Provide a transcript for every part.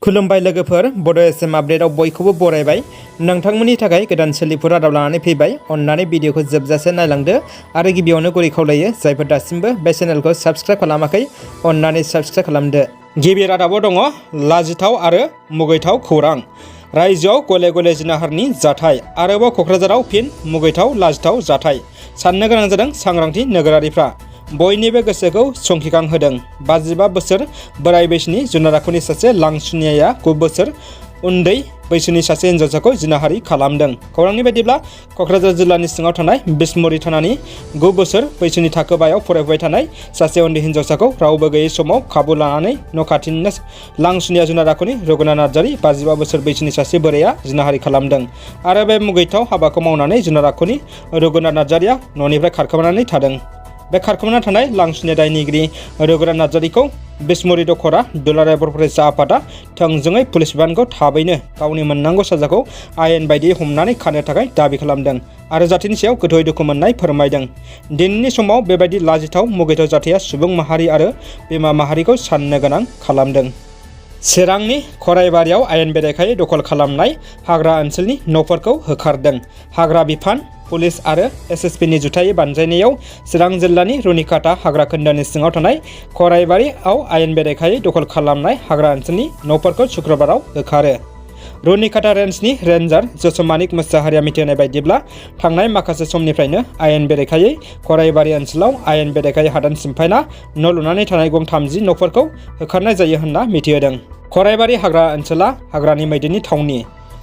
खुलुमबाय लोगोफोर बड' एसएम आपडेटआव बयखौबो बरायबाय। नोंथांमोननि थाखाय गोदान सोलिफु रादाब लानानै फैबाय। अन्नानै भिडिअखौ जोबजासे नायलांदो आरो गिबियावनो गुरै खावलायो जायफोर दासिमबो बे चेनेलखौ साबस्क्राइब खालामाखै अन्नानै साबस्क्राइब खालामदो। गिबि रादाबाव दङ लाजिथाव आरो मुगैथाव खौरां। रायजोआव गले गले जिनाहारनि जाथाय। आरोबाव क'क्राझाराव फिन मुगैथाव लाजिथाव जाथाय। साननो गोनां जादों सांग्रांथि नोगोरारिफ्रा। बयनिबो गोसोखौ संखिखांहोदों। 55 बोसोर बोराय बैसोनि जुनार आखुनि सासे लांसुनियाया 9 बोसोर उन्दै बैसोनि सासे हिन्जावसाखौ जिनाहारि खालामदों। खौरांनि बायदिब्ला क'क्राझार जिल्लानि सिङाव थानाय बिसमुरि थानानि 9 बोसोर बैसोनि थाखो 5 आव फरायफुबाय थानाय सासे उन्दै हिन्जावसाखौ रावबो गैयै समाव खाबु लानानै न' खाथिनिनो लांसुनिया जुनार आखुनि रगना नार्जारि 55 बोसोर बैसोनि सासे बोराया जिनाहारि खालामदों। आरो बे मुगैथाव हाबाखौ मावनानै जुनार आखुनि रगना नार्जारिया न'निफ्राय खारखोमानानै थादों। बे खारखोमाना थानाय लांसुनिया दायनिगिरि रघुनाथ नार्जारिखौ बिसमुरि दख'रा दुलाराय बर' फरायसा आफादा थोंजोङै पुलिस बिबानखौ थाबैनो गावनि मोननांगौ साजाखौ आयेन बायदियै हमनानै खानो थाखाय दाबि खालामदों आरो जाथिनि सायाव गोथौयै दुखु मोननाय फोरमायदों। दिनैनि समाव बेबायदि लाजिथाव मुगैथाव जाथाया सुबुं माहारि आरो बिमा माहारिखौ साननो गोनां खालामदों। चिरांनि खराइबारियाव आयेन बेरेखायै दखल खालामनाय हाग्रा ओनसोलनि न'फोरखौ होखारदों। हाग्रा बिफान, पुलिस आरो एसएसपिनि जुथायै बानजायनायाव चिरां जिल्लानि रुनिकाटा हाग्रा खोन्दोनि सिङाव थानाय खराइबारियाव आयेन बेरेखायै दखल खालामनाय हाग्रा ओनसोलनि न'फोरखौ शुक्रबाराव होखारो। रुनिकाटा रेन्जनि रेन्जार जसमानिक मोसाहारिया मिथिहोनाय बायदिब्ला थांनाय माखासे समनिफ्रायनो आयेन बेरेखायै खराइबारि ओनसोलाव आयेन बेरेखायै हादान सिमफायना न' लुनानै थानाय गं 30 न'फोरखौ होखारनाय जायो होनना मिथिहोदों। खराइबारि हाग्रा ओनसोला हाग्रानि मैदेरनि थावनि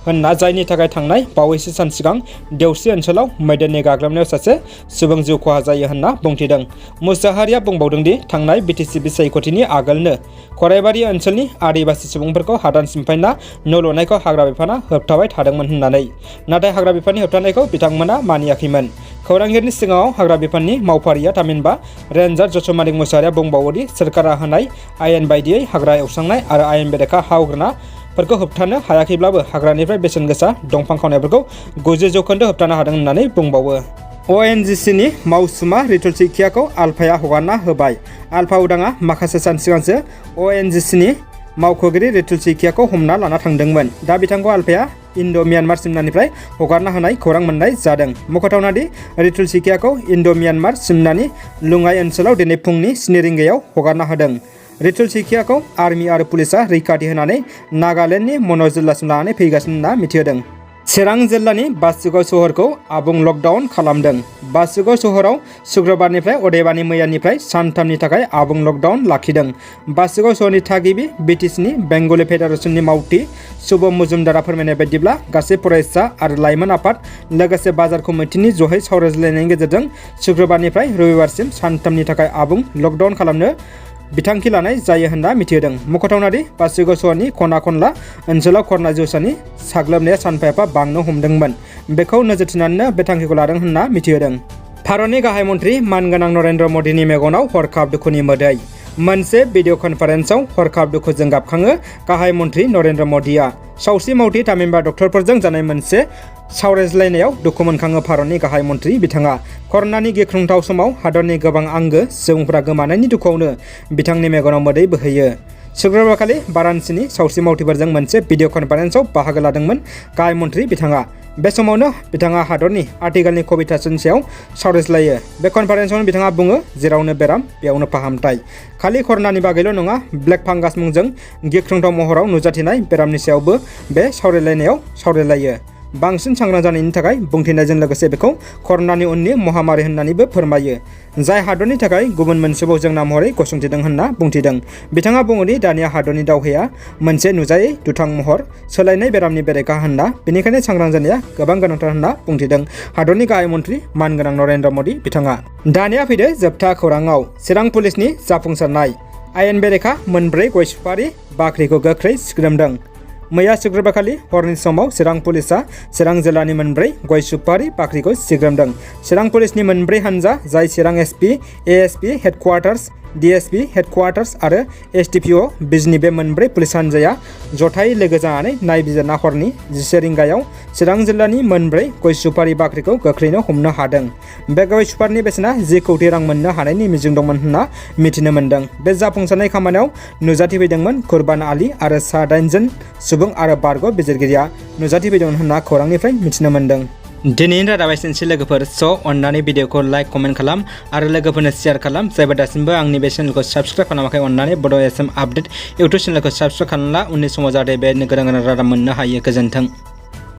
होनना जायनि थाखाय थांनाय बावैसो सान सिगां देवसि ओनसोलाव मैदेरनि गाग्लोबनायाव सासे सुबुं जिउ खहा जायो होनना बुंथिदों। मुसाहारिया बुंबावदोंदि थांनाय बिटिसि बिसायख'थिनि आगोलनो खराइबारि ओनसोलनि आदिबासि सुबुंफोरखौ हादान सिमफायना न' लुनायखौ हाग्रा बिफाना होबथाबाय थादोंमोन होननानै, नाथाय हाग्रा बिफाननि होबथानायखौ बिथांमोना मानियाखैमोन। खौरांगिरिनि सिगाङाव हाग्रा बिफाननि मावफारिया थामहिनबा रेन्जार जसमानिक मुसाहारिया बुंबावोदि सोरखारा होनाय आयेन बायदियै हाग्रा एवस्रांनाय आरो आयेन बेरेखा हा फोरखौ होबथानो हायाखैब्लाबो हाग्रानिफ्राय बेसेन गोसा दंफां खावनायफोरखौ 90% होबथानो हादों होननानै बुंबावो। अएनजीसीनि मावसुमा रितुल सैकियाखौ आलफाया हगारना होबाय। आलफा उदाङा माखासे सान सिगांसो अएनजीसीनि मावख'गिरि रितुल सैकियाखौ हमना लाना थांदोंमोन। दा बिथांखौ आलफाया इन्ड' म्यानमार सिमनानिफ्राय हगारना होनाय खौरां मोननाय जादों। मख'थावनादि रितुल सैकियाखौ इन्ड' म्यानमार सिमनानि लुङाइ ओनसोलाव दिनै फुंनि 7 रिंगायाव हगारना होदों। रितुल सैकियाखौ आर्मि आरो पुलिसा रैखाथि होनानै नागालेण्डनि मन'र जिल्लासिम लानानै फैगासिनो होनना मिथिहोदों। चिरां जिल्लानि बासुगाव सहरखौ आबुं लकडाउन खालामदों। बासुगाव सहराव शुक्रबारनिफ्राय अदेबानि मैयानिफ्राय सानथामनि थाखाय आबुं लकडाउन लाखिदों। बासुगाव सहरनि थागिबि बिटिसिनि बेंगलि फेडारेसननि मावथि शुभम मुजुमदारा फोरमायनाय बायदिब्ला गासै फरायसा आरो लाइमोन आफाद लोगोसे बाजार कमिटिनि जहै सावरायज्लायनायनि गेजेरजों शुक्रबारनिफ्राय रबिबारसिम सानथामनि थाखाय आबुं लकडाउन खालामनो बिथांखि लानाय जायो होनना मिथिहोदों। मख'थावनादि बासुगाव सहरनि खना खनला ओनसोलाव कर'ना जिउसानि साग्लोबनाया सानफा एफा बांनो हमदोंमोन। बेखौ नोजोर थिनानैनो बे थांखिखौ लादों होनना मिथिहोदों। भारतनि गाहाय मन्त्रि मानगोनां नरेन्द्र मदिनि मेगनाव हरखाब दुखुनि मोदै। मोनसे भिडिअ' कनफारेन्सआव हरखाब दुखुजों गाबखाङो गाहाय मन्त्रि नरेन्द्र मदिया। सावस्रि मावथि थामहिनबा डक्टरफोरजों जानाय मोनसे सावरायज्लायनायाव दुखु मोनखाङो भारतनि गाहाय मन्त्रि बिथाङा। कर'नानि गिख्रंथाव समाव हादरनि गोबां आंगो सुबुंफोरा गोमानायनि दुखुआवनो बिथांनि मेगनाव मोदै बोहैयो। शुक्रबारखालि वाराणसीनि सावस्रि मावथिफोरजों मोनसे भिडिअ' कनफारेन्सआव बाहागो लादोंमोन गाहाय मन्त्रि बिथाङा। बे समावनो बिथाङा हादरनि आथिखालनि कभिड थासारिनि सायाव सावरायज्लायो। बे कनफारेन्सआवनो बिथाङा बुङो, जेरावनो बेराम बेयावनो फाहामथाय। खालि कर'नानि बागैल' नङा, ब्लेक फांगास मुंजों गिख्रंथाव महराव नुजाथिनाय बेरामनि सायावबो बे सावरायलायनायाव सावरायलायो। बांसिन सांग्रां जानायनि थाखाय बुंथिनायजों लोगोसे बेखौ कर'नानि उननि महामारि होननानैबो फोरमायो, जाय हादरनि थाखाय गुबुन मोनसेबाव जेंना महरै गसंथिदों होनना बुंथिदों। बिथाङा बुङोदि दानिया हादरनि दावहाया मोनसे नुजायै दुथां महर सोलायनाय बेरामनि बेरेखा होनना, बेनिखायनो सांग्रां जानाया गोबां गोनांथार होनना बुंथिदों हादरनि गाहाय मन्त्रि मानगोनां नरेन्द्र मदि बिथाङा। दानिया फैदो जोबथा खौराङाव। चिरां पुलिसनि जाफुंसारनाय। आयेन बेरेखा मोनब्रै गय सुपारि बाख्रिखौ गोख्रै सिग्रोमदों। मैया शुक्रबारखालि हरनि समाव चिरां पुलिसा चिरां जिल्लानि मोनब्रै गय सुपारि बाख्रिखौ सिग्रोमदों। चिरां पुलिसनि मोनब्रै हानजा, जाय चिरां एसपि, एएसपि हेडक्वार्टार्स, DSP हेडक्वार्टार्स आरो SDPO बिजनि बे मोनब्रै पुलिस हान्जाया जथायै लोगो जानानै नायबिजिरना हरनि 11 रिंगायाव चिरां जिल्लानि मोनब्रै गय सुपारि बाख्रिखौ गोख्रैनो हमनो हादों। बे गय सुपारिनि बेसेना 10 कौटि रां मोननो हानायनि मिजिं दंमोन होनना मिथिनो मोन्दों। बे जाफुंसारनाय खामानियाव नुजाथिफैदोंमोन कुरबान आली आरो सा 8 जन सुबुं आरो बारग' बिजिरगिरिया नुजाथिफैदोंमोन होनना खौरांनिफ्राय मिथिनो मोन्दों। दिनैनि रादाबा एसेनोसै लोगोफोर। अननानै भिडिअखौ लाइक कमेन्ट खालाम आरो लोगोफोरनो शेयार खालाम। जायबो दासिमबो आंनि बे चेनेलखौ साबस्क्राइब खालामाखै अननानै बड' FM आपडेट इउटुब चेनेलखौ साबस्क्राइब खालामला। उननि समाव जाहाथे बे गोदान रादाब मोननो हायो। गोजोन्थों।